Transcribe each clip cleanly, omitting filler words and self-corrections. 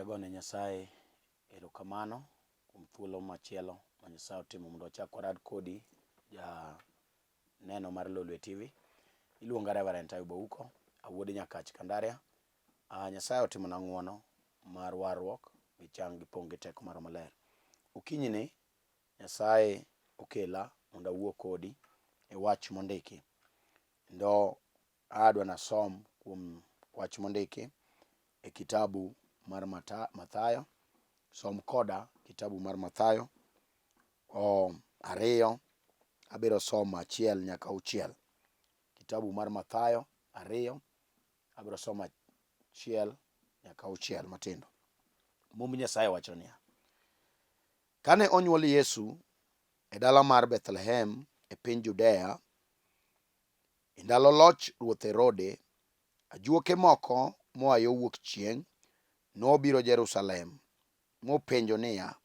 Agone Nyasaye erokamano kuom thuolo machielo ma Nyasaye otimo mondo wachak warad kodi ja neno mar Lolwe TV. Iluonga Reverend Ayub Ouko, awuod Nyakach Kandaria. Nyasaye otimona ng'uono mar warruok gi chang gi pong' gi teko mar Roho Maler. Okinyi ni Nyasaye okela mondo awuo kodi e wach mondiki. Kendo adwa nasom kuom wach mondiki e kitabu mar Mathayo. Som koda kitabu mar Mathayo o 2, abiro somo 1 nyaka 6. Kitabu mar Mathayo 2, abiro somo 1 nyaka 6 matindo. Mumb Nyasaye wacho niya, Kane onyuol Yesu e dala mar Bethlehem e piny Judea, e ndalo loch ruoth Herode, ajuoke moko moa yo wuok chieng' nobiro Jerusalem, mopenjo niya,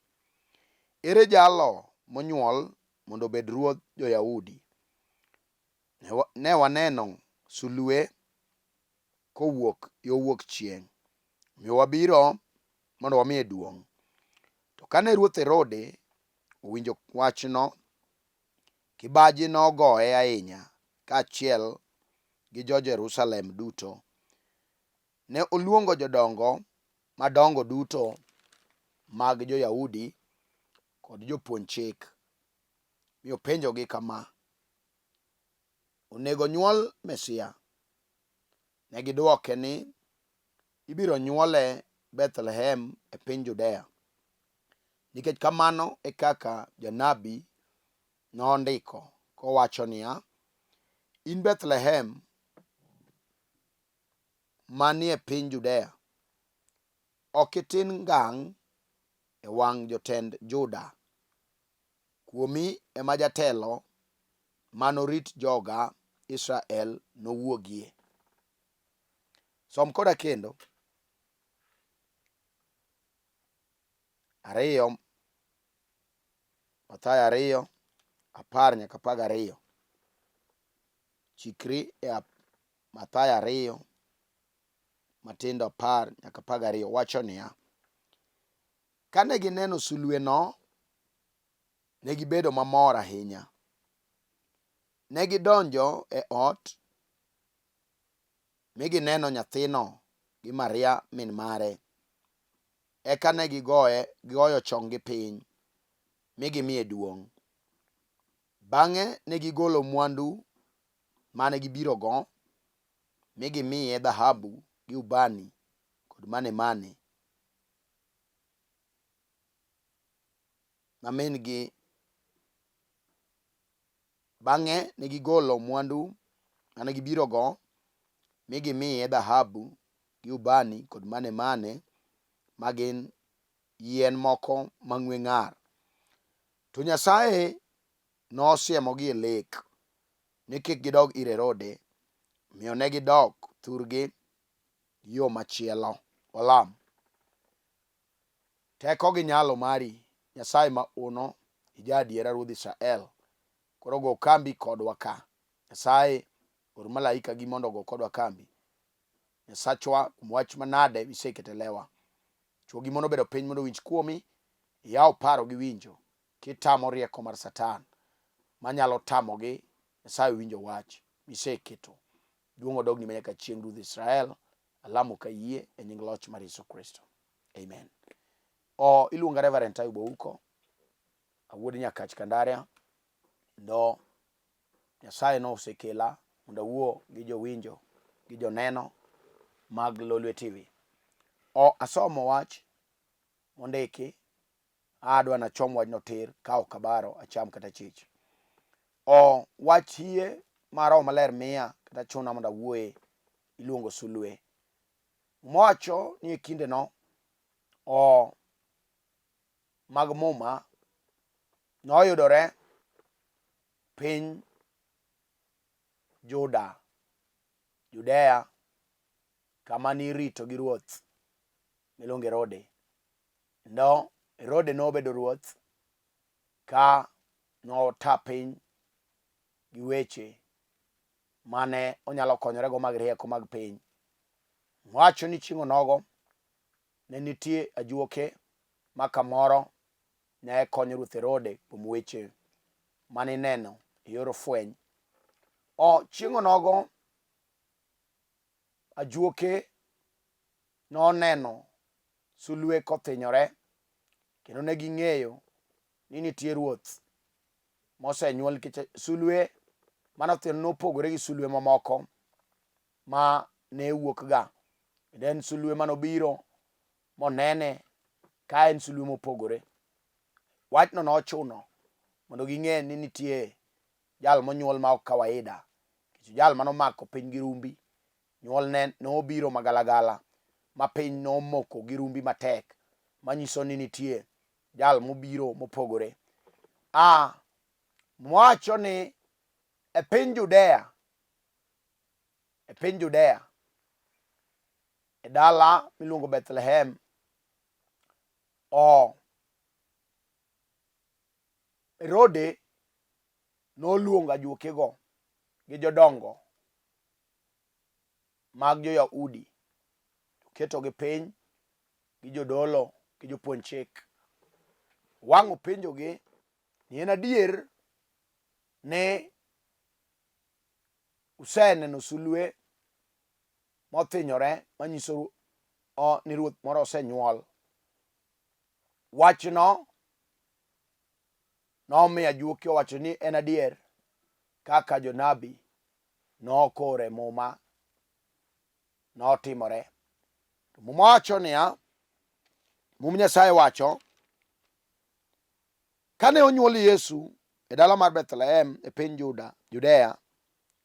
Ere jalo monyuol mondo obed ruodh jo-Yahudi? Ne waneno sulwe kowuok yo wuok chieng', omiyo wabiro mondo wamiye duong'. To kane ruoth Herode owinjo wachno, kibaji nogoye ahinya, kaachiel gi jo-Jerusalem duto. Ne oluongo jodongo madongo duto mag jo-Yahudi kod jopuonj chik, mi openjogi kama, Onego nywol Mesia? Ne gidwoke ni, Ibiro nywole Bethlehem e piny Judea, nikech kamano e kaka janabi nondiko kowacho niya, 'In Bethlehem manie piny Judea, ok itin ngang' e wang' jotend Juda. Kuomi ema jatelo manorit joga Israel nowuogie.' Som koda kendo. 2 Mathayo 2 10 nyaka 12. Chikri e Mathayo 2 matindo 10 nyaka 12 wacho niya, Kane gineno sulweno, ne gibedo mamor ahinya. Ne gidonjo e ot mi gineno nyathino gi Maria min mare. Eka ne gigoyo chonggi piny, mi gimiye duong'. Bang'e ne gigolo mwandu mane gibirogo, mi gimiye dhahabu gi ubani kod manemane ma min-gi. Bang'e ne gigolo mwandu mane gibirogo, mi gimiye dhahabu gi ubani kod manemane ma gin yien moko mang'we ng'ar. To Nyasaye nosiemogi e lek ni kik gidog ir Herode, omiyo ne gidok thurgi yo machielo. Walam. Teko gi nyalo mari, Nyasaye ma uno, ija adiera Ruodh Israel. Koro go kambi kodwa ka. Nyasaye, or malaika gi mondo ogo kodwa kambi. Nyasachwa, kuom wach manade miseketo e lewa. Chwo gi mon obedo piny mondo owinj kuomi, iyaw paro gi winjo, kitamo rieko mar Satan manyalo tamogi. Nyasaye winjo wach miseketo. Duong' odogni manyaka chieng' Ruodh Israel. Alamo ka yie e nying loch mar Yesu Kristo. Amen. O iluonga Reverend Ayub Ouko, awuod Nyakach Kandaria, kendo Nyasaye nosekela mondo awuo gi jowinjo gi joneno mag Lolwe TV. O asomo wach mondiki, adwa nachom wachno tir ka ok abaro acham kata chich. O wach hie ma Roho Maler miya kata chuna mondo awuoye iluongo sulwe. Mowacho ni e kindeno o mag Muma noyudore piny Juda, Judea, kama nirito gi ruoth miluongo Herode. Kendo Herode nobedo ruoth ka nota piny gi weche mane onyalo konyorego mag rieko mag piny. Wacho ni chieng' onogo ne Ne nitie ajuoke ma kamoro ne konyo Ruoth Herode kuom weche mane ineno e yor fweny. O chieng' onogo ajuoke noneno sulwe kothinyore kendo ne ging'eyo ni nitie ruoth mosenyuol nikech sulwe mane othinyore nopogore gi sulwe mamoko ma ne wuok ga. Kendo en sulwe mane obiro monene ka en sulwe mopogore. Wachno nochuno mondo ging'e ni nitie jal monyuol ma ok kawaida. Nikech jal mane omako piny gi rumbi, nyuolne nobiro magalagala ma piny nomoko gi rumbi matek manyiso ni nitie jal mobiro mopogore. A wacho ni e piny Judea, e piny Judea, e dala miluongo Bethlehem, o Herode noluongo ajuokego gi jodongo mag jo-Yahudi, oketogi piny gi jodolo gi jopuonj chik. Wang' openjogi ni en adier ni useneno sulwe mothinyore manyiso ni ruoth moro osenyuol. Wachno nomiyo ajuoke owacho ni en adier kaka jonabi nokoro e Muma notimore. To Muma wacho niya, Mum Nyasaye wacho, kane onyuol Yesu e dala mar Bethlehem e piny Juda, Judea,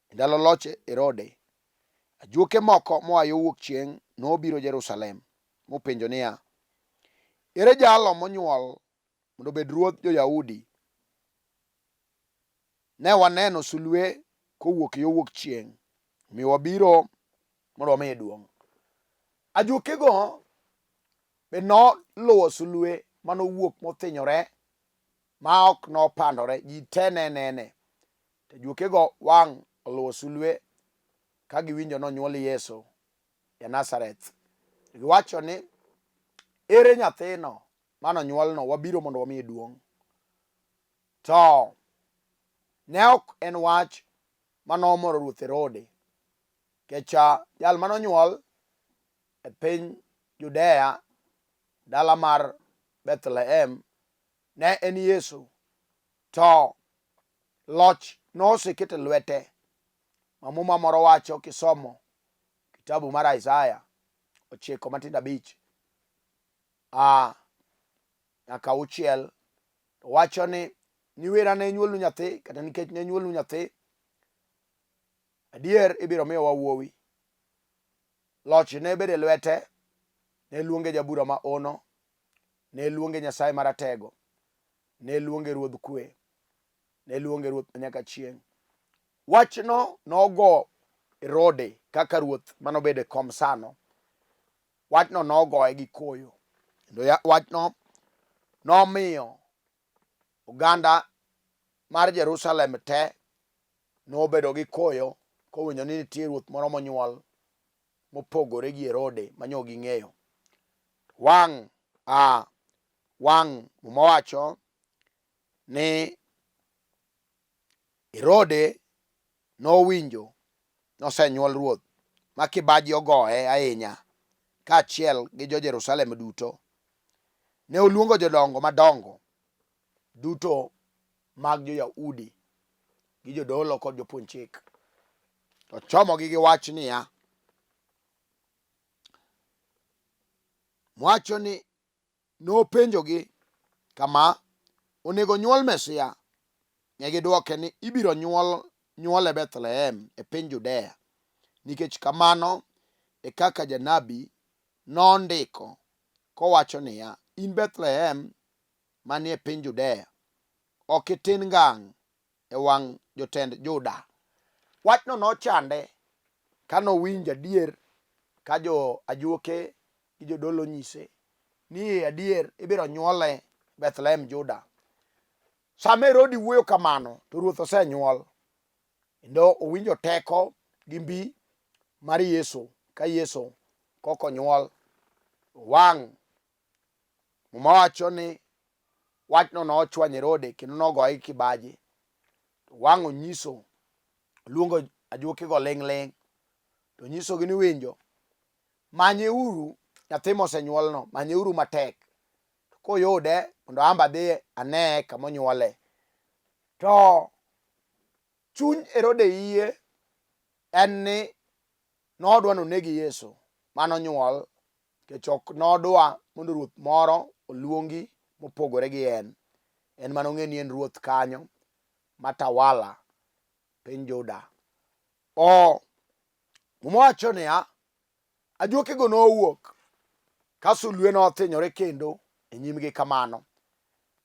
e ndalo loch Herode, ajuoke moko moa yo wuok chieng' nobiro Jerusalem mopenjo niya, ere jalo monyuol mondo obed ruodh jo-Yahudi. Ne waneno sulwe kowuok yo wuok chieng', omiyo wabiro mondo wamiye duong'. Ajuokego be noluwo sulwe mane owuok mothinyore ma ok nopandore, ji te ne nene. To ajuokego wang' oluwo sulwe ka giwinjo nonyuol Yesu ja Nazareth. Giwacho ni, ere nyathino mano nyuolno wabiro mondo wamiye duong'. To ne ok en wach ma nomoro ruoth Herode, nikech jal mane onyuol e piny Judea, dala mar Bethlehem, ne en Yesu. To loch noseket e lwete, ma Muma moro wacho kisomo kitabu mar Isaya 9 matindo 5 a nyaka 6 to wacho ni niwera ne nyuolnu nyathi kata nikech ne nyuolnu nyathi adier ibiro miyowa wuowi loch ne bede lwete ne luonge jabura ma ono ne luonge Nyasaye maratego ne luonge ruodh kwe ne luonge ruoth manyaka chieng' wachno nogo Herode kaka ruoth manobedo e kom sano Wachno nogoye gi koyo, kendo wachno nomiyo oganda mar Jerusalem te nobedo gi koyo kowinjo ni nitie ruoth moro monyuol mopogore gi Herode manyo ging'eyo. Wang' a wang' Muma wacho ni Herode nowinjo nosenyuol ruoth ma kibaji ogoye ahinya kaachiel gi jo-Jerusalem duto. Ne oluongo jodongo madongo duto mag jo-Yahudi gi jodolo kod jopuonj chik. To chomogi gi wach niya, Mwacho ni Nopenjogi kama, Onego nyuol Mesia? Ne gidwoke ni, Ibiro nyuol nyuole Bethlehem e piny Judea, nikech kamano e kaka janabi nondiko kowacho niya, 'In Bethlehem manie piny Judea, ok itin ngang' e wang' jotend Juda. Wachno nochande ka nowinjo adier ka jo ajuoke gi jodolo nyise ni adier ibiro nyuole Bethlehem Juda. Sama Herodi wuoyo kamano to ruoth osenyuol kendo owinjo teko gi mbi mar Yesu ka Yesu kok onyuol wang' Muma wacho ni wachno nochwanyo Herode kendo nogoye gi kibaji. To wang' onyiso, oluongo ajuokigo ling' ling' to onyisogi ni winjo, manyeuru nyathi mosenyuolno, manyeuru matek. To koyude mondo amba adhi aneye kama onyuole. To chuny Herode iye en ni nodwa nonegi Yesu manonyuol nikech ok nodwa mondo ruoth moro oluongi mopogore gi en. En mane ong'e ni en ruoth kanyo matawala piny Juda. O Muma wacho niya, ajuokego nowuok ka sulwe nothinyore kendo e nyimgi kamano.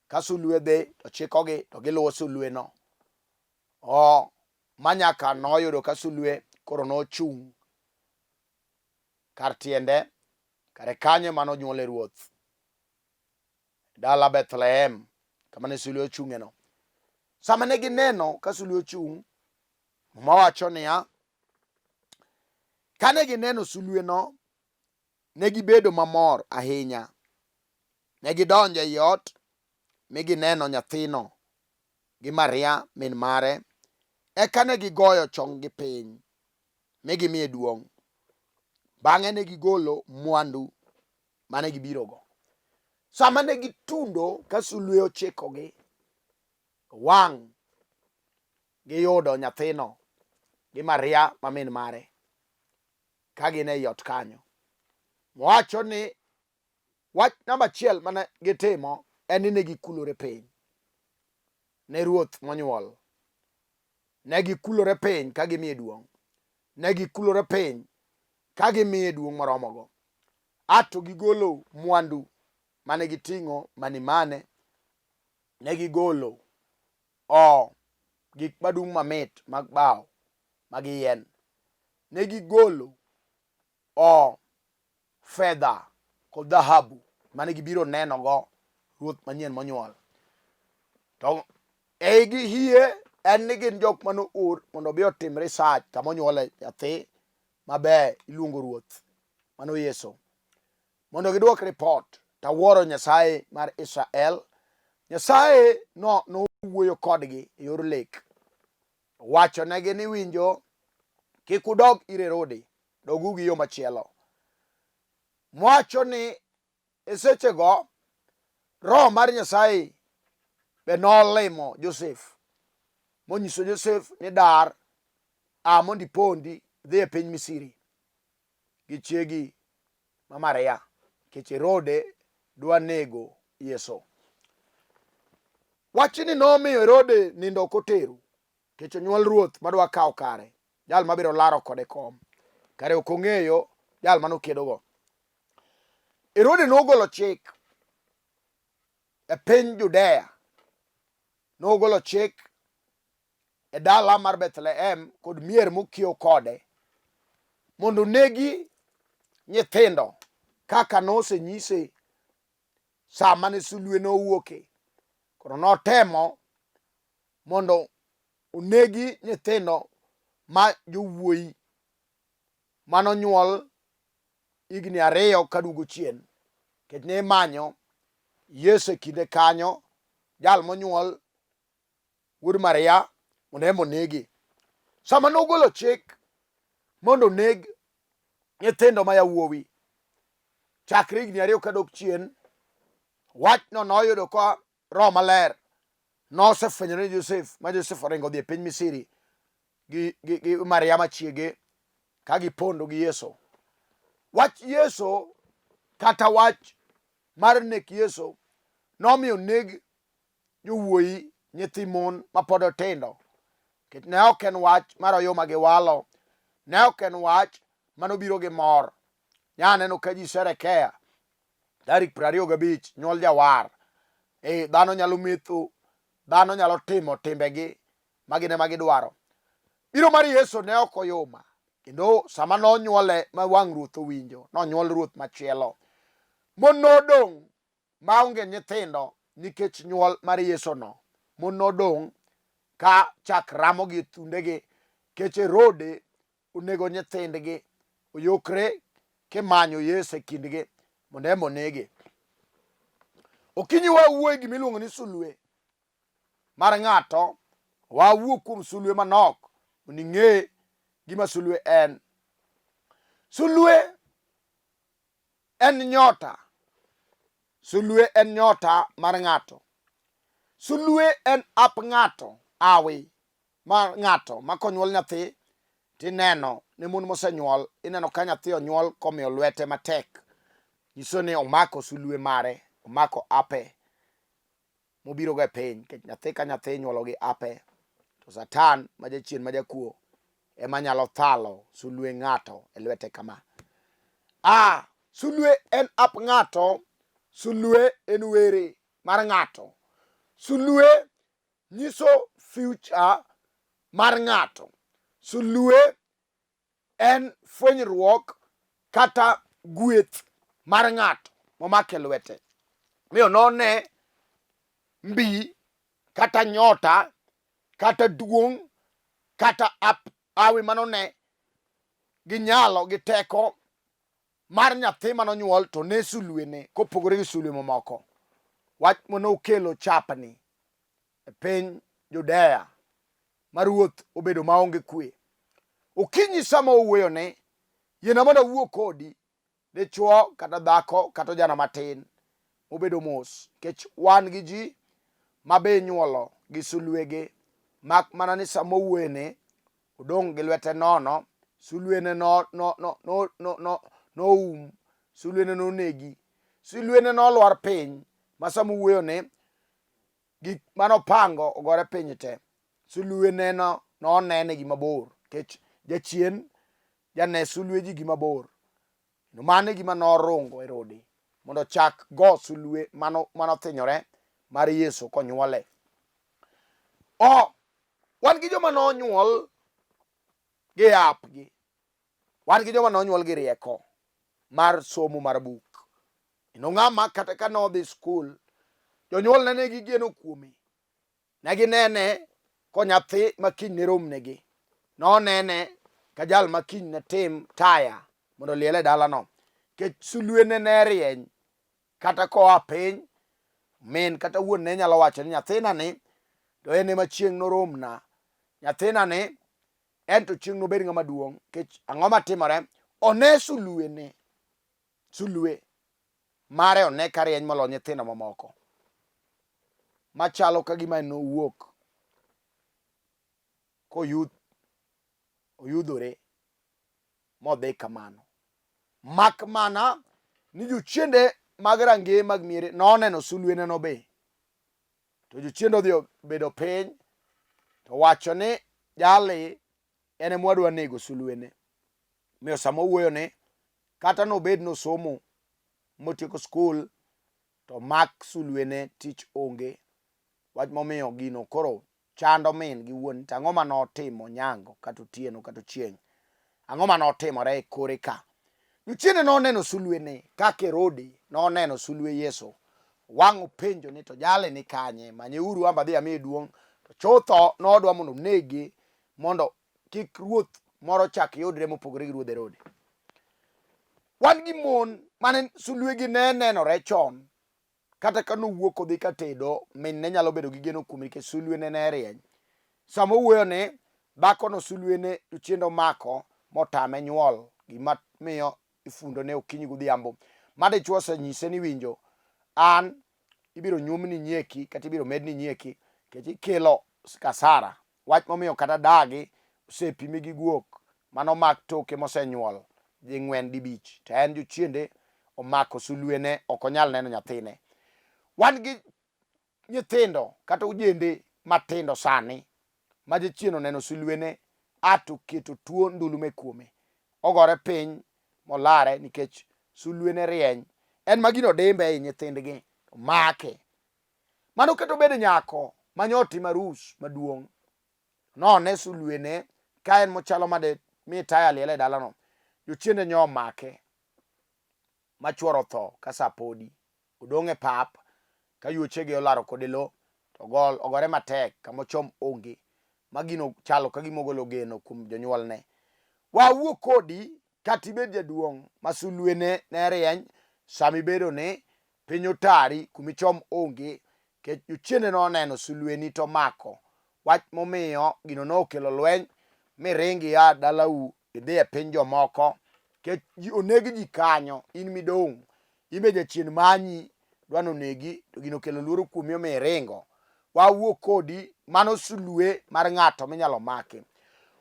Ka sulwe dhi to chikogi to giluwo sulweno. O ma nyaka noyudo ka sulwe koro nochung' kar tiende, kare kanyo ema nonyuole ruoth. Dala Bethlehem, kama ne sulwe ochung'eno. Sama ne gineno ka sulwe ochung', Muma wacho niya, kane gineno sulweno, ne gibedo mamor ahinya. Ne gidonjo ei ot mi gineno nyathino gi Maria min mare, eka ne gigoyo chonggi piny mi gimiye duong'. Bang'e ne gigolo mwandu mane gibirogo. Sama ne gitundo ka sulwe ochikogi, wang' giyudo nyathino gi Maria ma min mare ka gin ei ot kanyo. Wacho ni wach namba achiel mane gitimo en ni ne gikulore piny ne ruoth monyuol. Ne gikulore piny ka gimiye duong'. Ne gikulore piny ka gimiye duong' moromogo. A to gigolo mwandu mane giting'o manimane, ne gigolo o gik madung' mamit mag bao mag yien. Ne gigolo o fedha kod dhahabu mane gibiro nenogo ruoth manyien monyuol. To eigi hie en ni gin jok mane oor mondo obi otim research kama onyuole nyathi maber iluongo ruoth mano Yesu mondo gidwok report. Tawuoro Nyasaye mar Israel. Nyasaye no nowuoyo kodgi e yor lek. Wachonegi ni winjo kik udog ir Herode, dogu gi yo machielo. Mwacho ni e sechego Roho mar Nyasaye be nolimo Josef monyiso Josef ni dar a mondo ipondi idhi e piny Misri gi chiegi ma Maria nikech Herode dwa nego Yesu. Wachni nomiyo Herode nindo ok otero nikech onyuol ruoth madwa kawo kare, jal mabiro laro kode kom. Kare ok ong'eyo jal mane okedogo. Herode nogolo chik e piny Judea, nogolo chik e dala mar Bethlehem kod mier mokiewo kode mondo onegi nyithindo kaka nosenyise sa mane sulwe nowuoke. Koro notemo mondo onegi nyithindo ma jowuoyi manonyuol higni ariyo kaduogo chien, nikech ne imanyo Yesu e kinde kanyo, jal monyuol wuod Maria mondo ema onegi. Sama nogolo chik mondo oneg nyithindo ma yawuowi chakre higni ariyo kadok chien, wachno noyudo ka Roho Maler nosefwenyore ne Josef ma Josef oringo odhi e piny Misri gi Maria machiege ka gipondo gi Yesu. Wach Yesu kata wach mar nek Yesu nomiyo neg jowuoyi nyithi mon mapod otindo nikech ne ok en wach mar oyuma gi walo, ne ok en wach manobiro gi mor. Nyaneno ka ji sherekea tarik 25 nyuol jawar. E, dhano nyalo metho, dhano nyalo timo timbegi ma gin ema gidwaro. Biro mar Yesu ne ok oyuma kendo sama nonyuole ma wang' ruoth owinjo, nonyuol ruoth machielo. Mon nodong' maonge nyithindo nikech nyuol mar Yesu no. Mon nodong' ka chak ramo gi thundegi nikech Herode onego nyithindgi oyokre kimanyo Yesu e kindgi mondo ema onege. Okinyi wawuoye gima iluongo ni sulwe mar ng'ato, wawuo kuom sulwe manok mondo ing'e gima sulwe en. Sulwe en nyota. Sulwe en nyota mar ng'ato. Sulwe en ap ng'ato, awi mar ng'ato ma konyuol nyathi tineno ne mon mosenyuol, ineno ka nyathi onyuol komiyo lwete matek, nyiso ni omako sulwe mare, omako ape mobirogo e piny, nikech nyathi ka nyathi inyuolo gi ape, to Satan ma jachien ma jakuo ema nyalo thalo sulwe ng'ato e lwete kama. Ah, sulwe en ap ng'ato, sulwe en were mar ng'ato, sulwe nyiso future mar ng'ato, sulwe en fwenyruok kata gweth mar ng'ato momako e lwete. Miyo none mbi kata nyota kata duong' kata ap awi manone gi nyalo gi teko mar nyathi manonyuol to ne sulwene kopogore gi sulwe mamoko. Wach manokelo chapni e piny Judea ma ruoth obedo maonge kwe. Okinyi sama owuoyo ni, yiena mondo awuo kodi, dichwo kata dhako kata ojana matin mobedo mos, nikech wan gi ji ma be inyuolo gi sulwegi, mak mana ni sama owuoyo ni odong' gi lwete nono, sulwene no no no no no no noum, sulwene nonegi, sulwene nolwar piny ma sama owuoyo ni gik mane opango ogore piny te. Sulwe neno nonene gi mabor nikech jachien jane sulwe ji gi mabor. Kendo mano e gima norungo Herode mondo ochak go sulwe mano manothinyore mar Yesu konyuole. O wan gi joma nonyuol gi apgi. Wan gi joma nonyuol gi rieko mar somo mar buk. Kendo ng'ama kata ka nodhi skul, jonyuolne ne gigeno kuome. Ne ginene konyathi ma kiny ne romnegi. Nonene ka jal ma kiny ne tim taya mondo oliel e dalano. Nikech sulwene ne rieny kata koa piny, min kata wuon ne nyalo wacho ni nyathina ni to en ema chieng' noromna. Nyathina ni en to chieng' nobed ng'ama duong' nikech ang'o matimore? One sulwene. Sulwe mare one ka rieny moloyo nyithindo mamoko, machalo ka gima en owuok koyudh oyudhore modhi kamano. Mak mana ni jochiende mag rangeye mag miere noneno sulweneno be, to jochiende odhi obedo piny to wacho ni jali en ema wadwa nego sulwene. Omiyo sama owuoyo ni kata nobed nosomo motieko skul to mak sulwene tich onge. Wach momiyo gino koro chando min gi wuon to ang'o ma notimo Onyango kata Otieno kata Ochieng'? Ang'o ma notimore e kore ka? Jochiende noneno sulwene kaka Herode noneno sulwe Yesu. Wang' openjo ni to jali ni kanye? Manyeuru amba adhi amiye duong'. To chutho nodwa mondo onege mondo kik ruoth moro chak yudre mopogore gi ruodh Herode. Wan gi mon mane sulwegi ne nenore chon kata ka nowuok odhi ka tedo min ne nyalo bedo gi geno kuome nikech sulwene ne rieny. Sama owuoyo ni dhakono sulwene jochiende omako motame nyuol gima miyo ifundone okinyi godhiambo. Ma dichuo osenyise ni winjo an ibiro nyuomni nyieki kata ibiro medni nyieki nikech ikelo kasara. Wach momiyo kata dagi osepime gi guok mano mak toke mosenyuol ding'wen dibich to en jochiende omako sulwene ok onyal neno nyathine. Wan gi nyithindo kata ojende matindo sani ma jachien oneno sulwene a to keto tuo ndulume kuome ogore piny molare nikech sulwene rieny en ma gino dimbe ei nyithindgi make Mano kata obed nyako ma nyotimo arus maduong', none sulwene ka en mochalo made mi taya liel e dalano, jochiende nyo omake ma chuoro otho ka sa podi. Odong' e pap ka yuochege olaro kode lo to gol ogore matek kama ochom onge ma gino chalo ka gima ogolo geno kuom jonyuolne. Wawuo kodi kata ibed jaduong' ma sulwene ne rieny sama ibedo ni. Piny otari, kumichom onge, kech jochiende noneno sulweni to mako. Wach momiyo gino nokelo lweny miring ia dalau idhi e piny jomoko kech ji oneg ji kanyo in midong' in be jachien manyi dwa nonegi to gino okelo luoro kuomi omiyo iringo. Wawuo kodi mano sulwe mar ng'ato minyalo maki.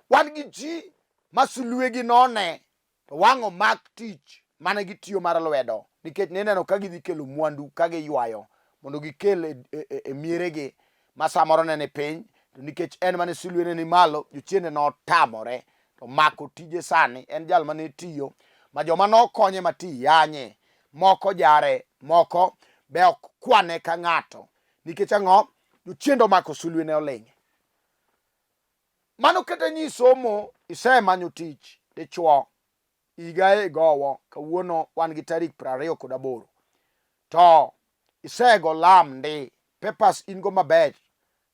Wan gi ji ma sulwegi none to wang' omak tich mane gitiyo mar lwedo nikech nineno ka gidhi kelo mwandu ka giywayo mondo gikel e, e, e, e mieregi ma samoro ne ni piny to nikech en mane sulwene ni malo jochiende notamore to mako tije sani en jal mane tiyo ma joma nokonye ma ti yanye moko jare moko be ok kwane ka ng'ato nikech ang'o jochiende omako sulwene oling' Mano kata nyi somo isemanyo tich dichuo higa e gowo kawuono wan gi tarik 28 to isego lam ndi papers in go maber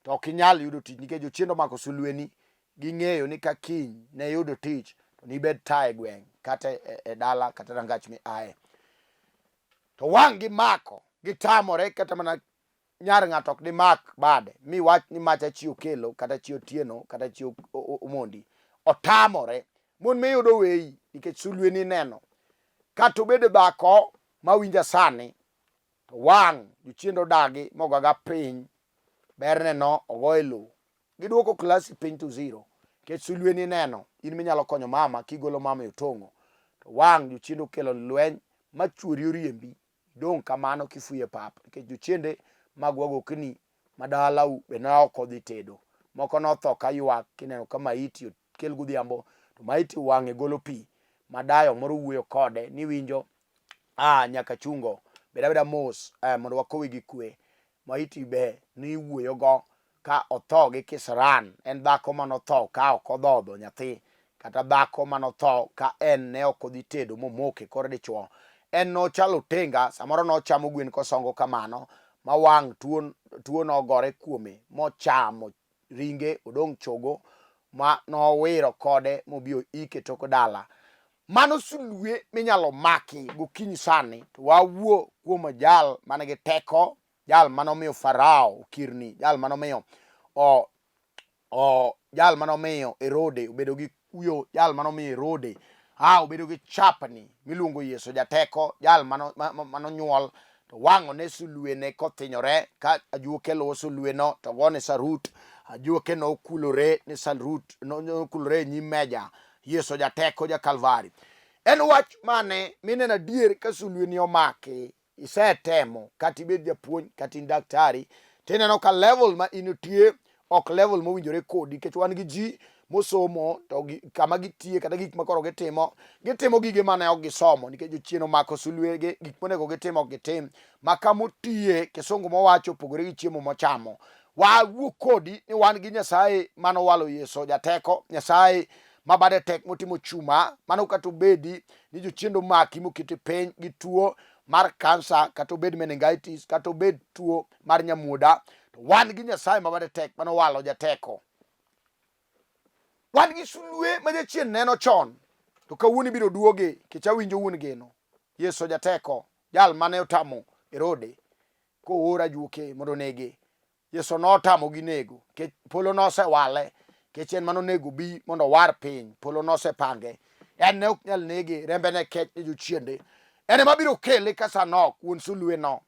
to ok inyal yudo tich nikech jochiende omako sulweni ging'eyo ni ka kiny ne yudo tich to nibed ta e gweng' kata e, e dala kata rangach mi aye to wang' gimako gitamore kata mana nyar ng'ato ok dimak bade mi wach ni macha chi Okello kata chi Otieno kata chi Omondi otamore mon miyudo weyi nikech sulwe ni neno kata obed dhako mawinja sani to wang' jochiende odagi mogaga piny berne no ogo e lowo giduoko klasi piny to zero nikech sulwe ni neno in minyalo konyo mama kigolo mama e otong'o to wang' jochiende okelo lweny ma chuori oriembi Idong' kamano kifuyo e pap nikech jochiende mag wagokni ma dalau be ne ok odhi tedo. Moko notho ka ywak kineno ka maiti okel godhiambo to maiti wang'e golo pi ma dayo moro wuoyo kode ni winjo ah nyaka chungo bed abeda mos eh, mondo wakowi gi kwe. Maiti be niwuoyogo ka otho gi kisran, en dhako manotho ka ok odhodho nyathi, kata dhako manotho ka en ne ok odhi tedo momoke kor dichuo. En nochalo tenga, samoro nochamo gwen kosongo kamano, ma wang' tuo, tuo nogore kuome mochamo ringe odong' chogo ma nowiro kode mobi oike tok dala. Mano sulwe minyalo maki gokinyi sani to wawuo kuom jal man gi teko, jal mane omiyo Farao okirni, jal mane omiyo o, o, jal mane omiyo Herode obedo gi kuyo, jal mane omiyo Herode a obedo gi chapni miluongo Yesu jateko, jal mane onyuol to wang'o ne sulwene kothinyore ka ajuoke luwo sulweno to gone sarut ajuoke nokulore ne sarut nokulore e nyim meja Yesu jateko ja Kalvari. En wach mane mineno adier ka sulweni omaki isetemo kata ibed japuonj kata in daktari tineno ka level ma intie ok level mowinjore kodi nikech wan gi ji mosomo to kama gitiye kata gik makoro gitimo gitimo gige mane ok gisomo nikech jochien omako sulwege gik monego gitim ok gitim ma kama otiye kisungu mowacho opogore gi chiemo mochamo wawuo kodi ni wan gi nyasaye manowalo yesu jateko nyasaye ma bade tek motimo chuma mano kata obedi ni jochiende omaki moketi piny gi tuo mar kansa kata obed meningitis kata obed tuo mar nyamuoda to wan gi nyasaye ma bade tek manowalo jateko wan gi sulwe ma jachien neno chon to kawuono ibiro duoge nikech awinjo wuon geno yesu jateko jal mane otamo herode koor ajuoke mondo onege Yesu notamogi nego nikech polo nosewale nikech en mane onego bi mondo owar piny polo nosepange en ne ok nyal nege rembe ne kech ne jochiende en ema biro kele ka sa nok wuon sulwe no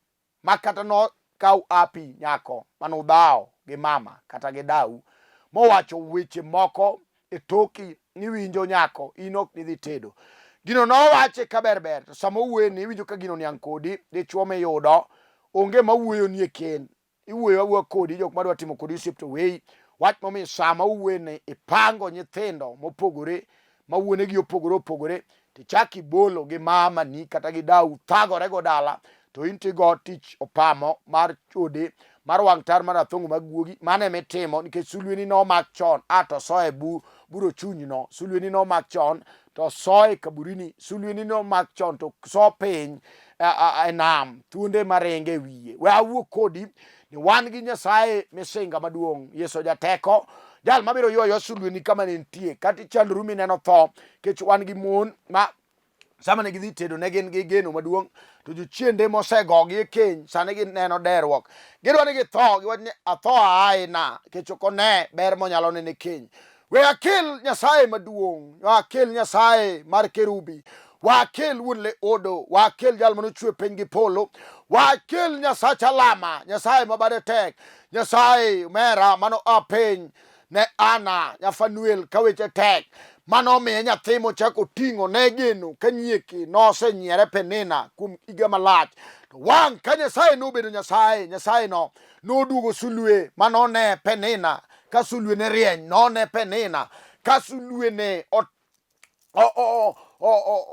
ma kata nokaw api nyako mane udhawo gi mama kata gi dau mowacho weche moko e toki niwinjo nyako in ok nidhi tedo gino nowache ka ber ber to sama owuoyeni iwinjo ka gino niang' kodi dichwo miyudo onge mawuoyoni e kend iwuoyo awuoya kodi jok madwa timo kodi osiep to weyi wach momiyo sama owuoyeni ipango nyithindo mopogore ma wuonegi opogore opogore tichak ibolo gi mamani kata gi dau thagore go dala to in tigo tich opamo mar chode mar wang' tar mar athongo mag guogi mano ema itimo nikech sulweni nomak chon a to soe bu buro chunyno sulweni nomak chon to soe kaburini sulweni nomak chon to so piny e nam thuonde maringe e wiye we awuo kodi ni wan gi nyasaye misinga maduong' yesu jateko jal mabiro ywayo sulweni kama ne nitie kata ichandru mineno tho kech wan gi mon ma Sama ne gidhi tedo ne gin gi geno maduong' to jochiende mosegogi e keny sani gineno derruok. Gidwa ni githo, giwach ni atho aaye na, nikech ok one ber monyalo neno e keny. We akel Nyasaye maduong', we akel Nyasaye mar kerubi, wakel wuon le odo, wakel jal mane ochwe piny gi polo, wakel Nyasach alama, Nyasaye ma bade tek, Nyasaye mera mano a piny ne Ana nyafanuel ka weche tek mano omiye nyathi mochako ting'o ne geno ka nyieke nosenyiere Penina kuom higa malach. To wang' ka Nyasaye nobedo Nyasaye, Nyasaye no noduogo sulwe manone Penina ka sulwe ne rieny, none Penina ka sulwe ne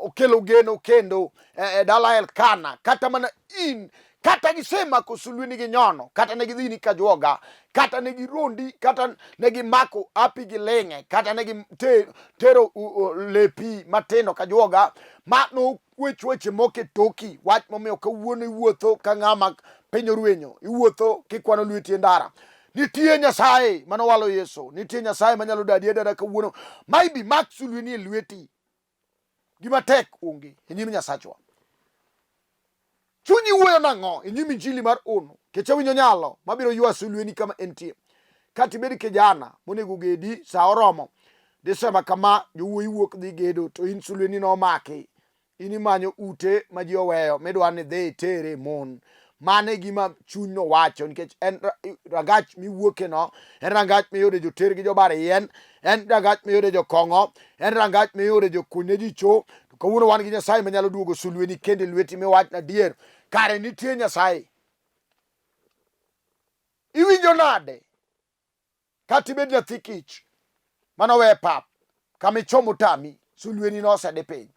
okelo geno kendo e, e dala Elkana. Kata mana in kata gisemako sulweni gi nyono, kata ne gidhini ka juoga, kata ne girondi, kata ne gimako api gi ling'e, kata ne gitero lepi matindo ka juoga, ma nokwech weche moko e toki, wach momiyo kawuono iwuotho ka ng'ama piny orwenyo, iwuotho kikwano lweti e ndara. Nitie Nyasaye manowalo Yesu, nitie Nyasaye manyalo dadi adada kawuono, ma ibi mak sulweni e lweti. Gima tek onge e nyim Nyasachwa. Chunyi wuoyo nang'o e nyim injili mar ono? Kech awinjo nyalo mabiro ywa sulweni kama entie. Kata ibed kijana monego gedi sa oromo. Desemba kama jowuoyi wuok dhi gedo to in sulweni nomaki. In imanyo ute ma ji oweyo midwa ni dhi itere mon. Mano e gima chunyno wacho nikech en rangach miwuokeno, en rangach miyude joter gi jobar yien, en rangach miyude jokong'o, en rangach miyude jokuny ne ji cho. To kawuono wan gi Nyasaye manyalo duogo sulweni kendo e lweti miwach adier. Kare nitie Nyasaye. Iwinjo nade Kata ibed nyathi kich mane owe e pap, kama ichomo tami, sulweni nosedi piny.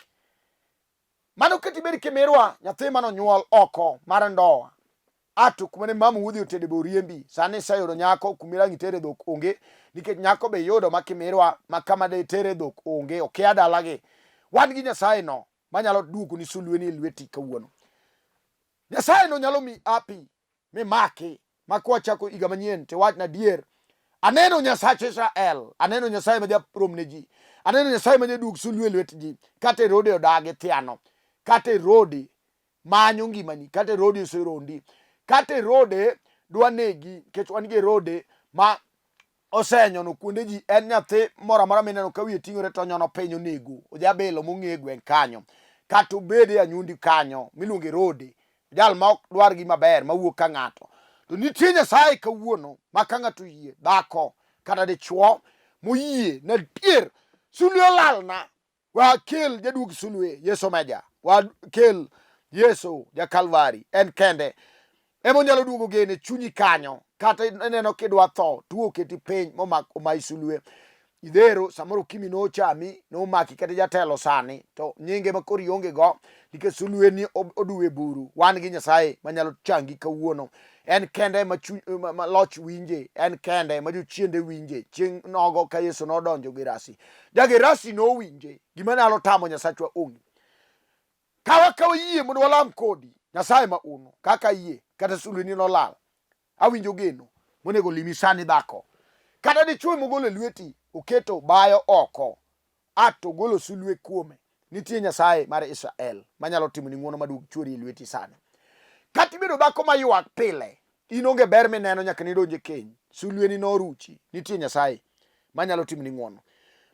Mano kata ibed kimirwa, nyathi mane onyuol oko mar ndoa, ato kuma ne mama udhi otede be oriembi. Sani iseyudo nyako kuma irang itere dhok onge, nikech nyako be iyudo ma kimirwa ma kama de itere dhok onge, okia dalagi. Wan gi Nyasaye no manyalo duogoni sulweni e lweti kawuono. Nyasaye no nyalo mi api mimaki ma kwachako higa manyien tiwachna adier aneno Nyasach Israel, aneno Nyasaye ma jarom ne ji, aneno Nyasaye ma jaduog sulwe e lwet ji. Kata Herode odagi thiano, kata Herode manyo ngimani, kata Herode oserondi, kata Herode dwa negi, nikech wan gi Herode ma osenyono kuonde ji. En nyathi moro amora mineno ka wiye ting'ore to onyono piny onego ojabilo mong'e e gweng' kanyo, kata obed e anyuondi kanyo miluongo Herode, jal ma ok dwar gima ber mawuok ka ng'ato. To nitie Nyasaye kawuono ma ka ng'ato oyie, dhako kata dichwo moyie na adier, sulwe olalna, wakel jaduog sulwe Yesu Meja, wakel Yesu ja Kalvari, en kende ema onyalo duogo gene chunyi kanyo. Kata ineno kidwa tho, tuo oketi piny momak omayi sulwe idhero, samoro kimi nochami nomaki kata jatelo sani to nyinge ma koro ionge go nikech sulwe ni oduwe buru. Wan gi Nyasaye manyalo changi kawuono, en kende ma, ma, ma loch winje, en kende ma jochiende winje. Chieng' nogo ka Yesu nodonjo Gerasi, ja-Gerasi nowinje. Gima nyalo tamo Nyasachwa onge. Kawa kawa yie mondo walam kodi Nyasaye ma uno kaka yie kata sulweni nolal awinjo geno monego limi sani dhako kata dichwo mogolo e lweti oketo bayo oko ato ogolo sulwe kuome nitie Nyasaye mar Israel manyalo timoni ng'wono maduog chwori e lweti sani kata ibedo dhako maywak pile in onge ber mineno nyaka nidonj e keny sulweni noruchi nitie Nyasaye manyalo timoni ng'wono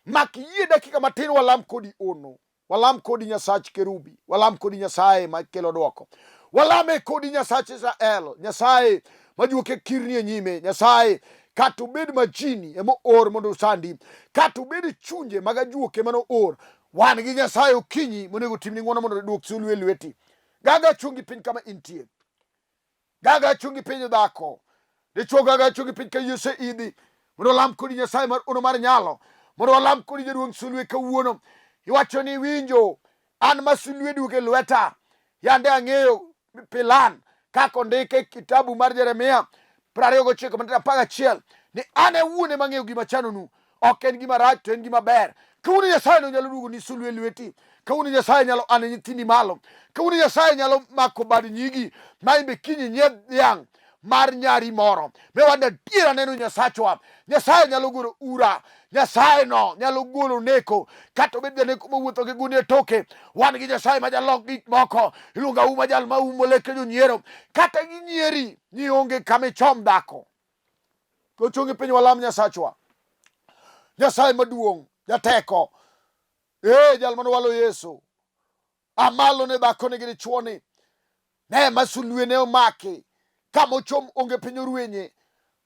mak yie dakika matin walam kodi ono Walam kodi Nyasach Kerubi, walam kodi Nyasaye ma kelo dwoko. Walame kodi Nyasach Israel, Nyasaye majuoke kirni e nyime, Nyasaye kata obed majini ema oor mondo osandi, kata obed chunje mag ajuoke mane oor, wan gi Nyasaye okinyi monego timni ng'wono mondo oduok sulwe e lweti. Gaga chungi piny kama intie. Gaga chungi piny dhako. Dichuo gaga chungi piny ka Yesu idhi. Mondo walam kodi Nyasaye mar ono mar nyalo. Mondo walam kodi jaduong' sulwe kawuono. Iwacho ni iwinjo an ma sulwe duogo e lweta. Yande ang'eyo pilan kaka ondike e kitabu mar Jeremia 29 matindo 11 ni an e wuon ema ang'eyo gima chanonu ok en gima rach to en gima ber. Kawuono Nyasaye no nyalo duogo ni sulwe e lweti. Kawuono Nyasaye nyalo ane nyithindi malo. Kawuono Nyasaye nyalo mako bad nyigi ma imbe kiny inyiedh dhiang' mar nyari moro me wan adiera neno Nyasachwa. Nyasaye nyalo golo ura, Nyasaye no nyalo golo neko, kata obed janeko mowuotho gi gunia e toke. Wan gi Nyasaye ma jalok gik moko, iluongo auma jal ma umo leke jonyiero, kata ginyieri ni onge kama ichom dhako. Kochungi piny walam Nyasachwa, Nyasaye maduong', jateko, ee jal mane walo Yesu amalo ne dhakoni gi dichuoni ne ma sulwe ne omaki kama ochom onge piny orwenye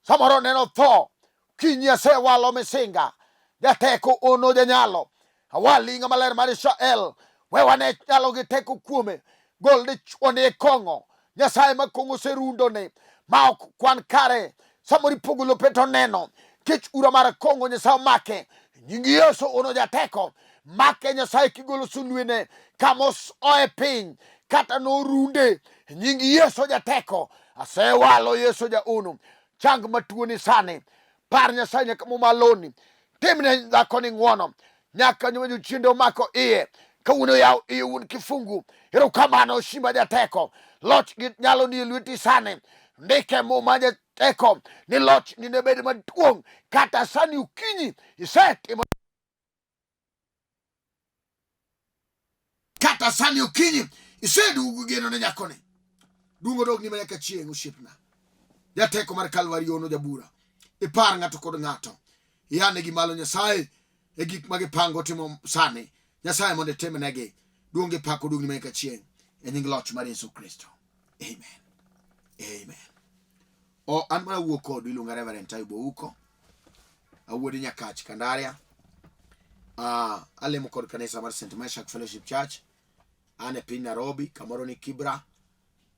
samoro neno tho kinyi asewalo misinga jateko ono janyalo awali ng'ama ler mar Israel we wane nyalo gi teko kuome gol dichuoni e kong'o Nyasaye ma kong'o oserundone ma ok kwan kare samoro ipogo lope to neno kech ura mar kong'o Nyasaye omake nying Yesu ono jateko make Nyasaye kigolo sulwene kama osoe piny kata norunde nying Yesu jateko asewalo Yesu jaono chang matuoni sani par Nyasaye nyaka mumaloni timne dhakoni ng'wono nyaka nyocha jochiende omako iye kawuono yaw iye wuon kifungu erokamano simba jateko loch gi nyalo ni e lweti sani ndike muma jateko ni loch ni ne bed maduong' kata sani okinyi isetimo kata sani okinyi iseduogo geno ne nyakoni duong' odogni ma nyaka chieng' osiepna jateko mar kalwari ono jabura ipar ng'ato kod ng'ato iyanegi malo nyasaye e gik ma gipango timo sani nyasaye mondo itimnegi duong' gi pak oduogni ma nyaka chieng' e nying loch mar yesu kristo amen amen o an mana wuok kodu iluonga reverend Taibo Ouko awuod Nyakach Kandaria alemo kod kanisa mar St. Meshak Fellowship Church an e piny Nairobi kamoro ni Kibra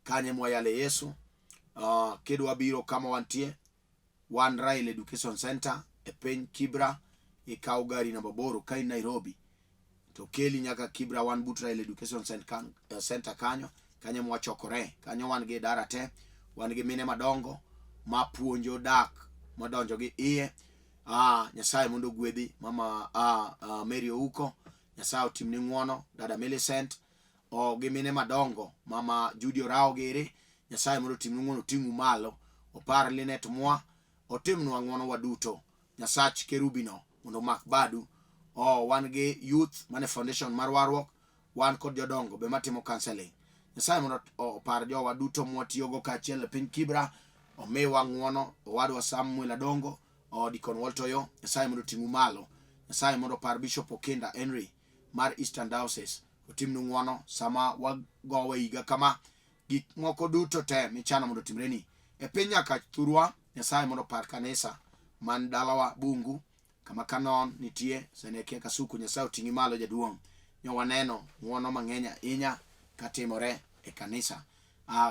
kanye mwayale Yesu kidwa biro kama wantie wan Rail Education Center e piny Kibra ikaw gari namba 8 ka in Nairobi to keli nyaka Kibra wan but Rail Education Center kanyo kanyo mwachokore kanyo wan gi idara te wan gi mine madongo ma puonjo dak modonjo gi iye Nyasaye mondo ogwedhi mama Mary Ouko Nyasaye otimni ng'wono dada Millicent o gi mine madongo mama Judy Orao giri Nyasaye mondo otimnu ng'wono oting'u malo opar Linet mwa otimnwa ng'wono waduto Nyasach kerubino mondo omak badu o wan gi youth mane foundation mar warruok wan kod jodongo be matimo counseling Nyasaye mondo opar jowa duto mwatiyogo kaachiel e piny Kibra omiwa ng'wono owadwa Samuel Adongo o Deacon Walter Oyo Nyasaye mondo oting'u malo Nyasaye mondo opar Bishop Okinda Henry mar Eastern Diocese otimnu ng'wono sama wagowe higa kama gik moko duto te michano mondo otimreni e piny Nyakach thurwa Nyasaye mondo opar kanisa man dalawa Bungu kama kanon nitie Senekia Kasuku Nyasaye oting'i malo jaduong' nyo waneno ng'wono mang'eny ahinya katimore e kanisa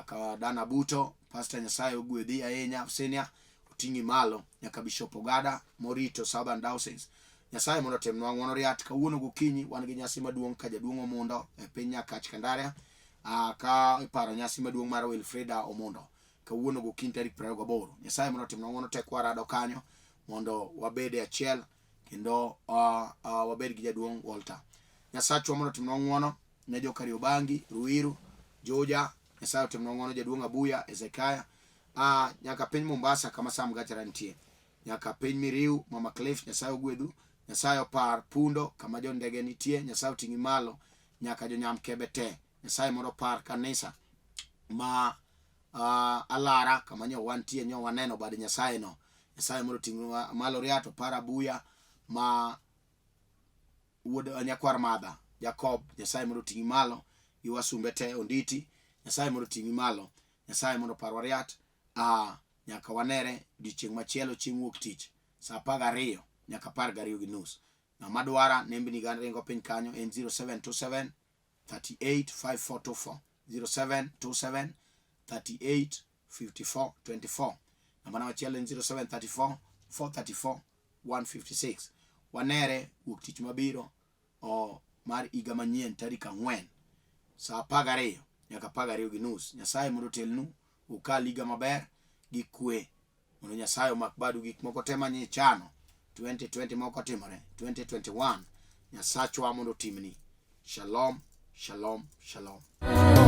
ka dana Buto Pastor Nyasaye ogwedhi ahinya senior oting'i malo nyaka Bishop Ogada morito Southern Diocese Nyasaye mondo otimnwa ng'wono riat kawuono gokinyi wan gi nyasi maduong' ka jaduong' Omundo e piny Nyakach Kandaria ka iparo nyasi maduong' mar Wilfrida Omundo kawuono gokinyi tarik 28 Nyasaye mondo otimnwa ng'wono tek warado kanyo mondo wabed e achiel kendo wabed gi jaduong' Walter Nyasachwa mondo otimnwa ng'wono ne jo Kariobangi Ruiru Juja Nyasaye otimnwa ng'wono jaduong' Abuya Ezekiah nyaka piny Mombasa kama Sam Gachara nitie nyaka piny Miriu Mama Cliff Nyasaye ogwedhu Nyasaye opar Pundo kama jo ndege nitie Nyasaye oting'i malo nyaka jo Nyamkebe te Nyasaye mondo opar kanisa ma Alara kama nyo wantie nyo waneno bad Nyasaye no Nyasaye mondo oting'wa malo riat opar Abuya ma wuod nyakwar madha Jacob Nyasaye mondo oting'i malo gi wasumbe te Onditi Nyasaye mondo oting'i malo Nyasaye mondo oparwa riat nyaka wanere odiechieng' machielo chieng' wuok tich saa 12 nyaka 12:30 ng'ama dwara nembni ga ringo piny kanyo en 0727 38 5424 0727 38 54 24 nambana machielo en 0734 434 156 wanere wuok tich mabiro o mar higa manyien tarik 4 saa 12 nyaka 12:30 Nyasaye mondo otelnu ukal higa maber gi kwe mondo Nyasaye omak badu gik moko te manie chano 2020 moko timore 2021 Nyasachwa mondo otimni. Shalom, shalom, shalom.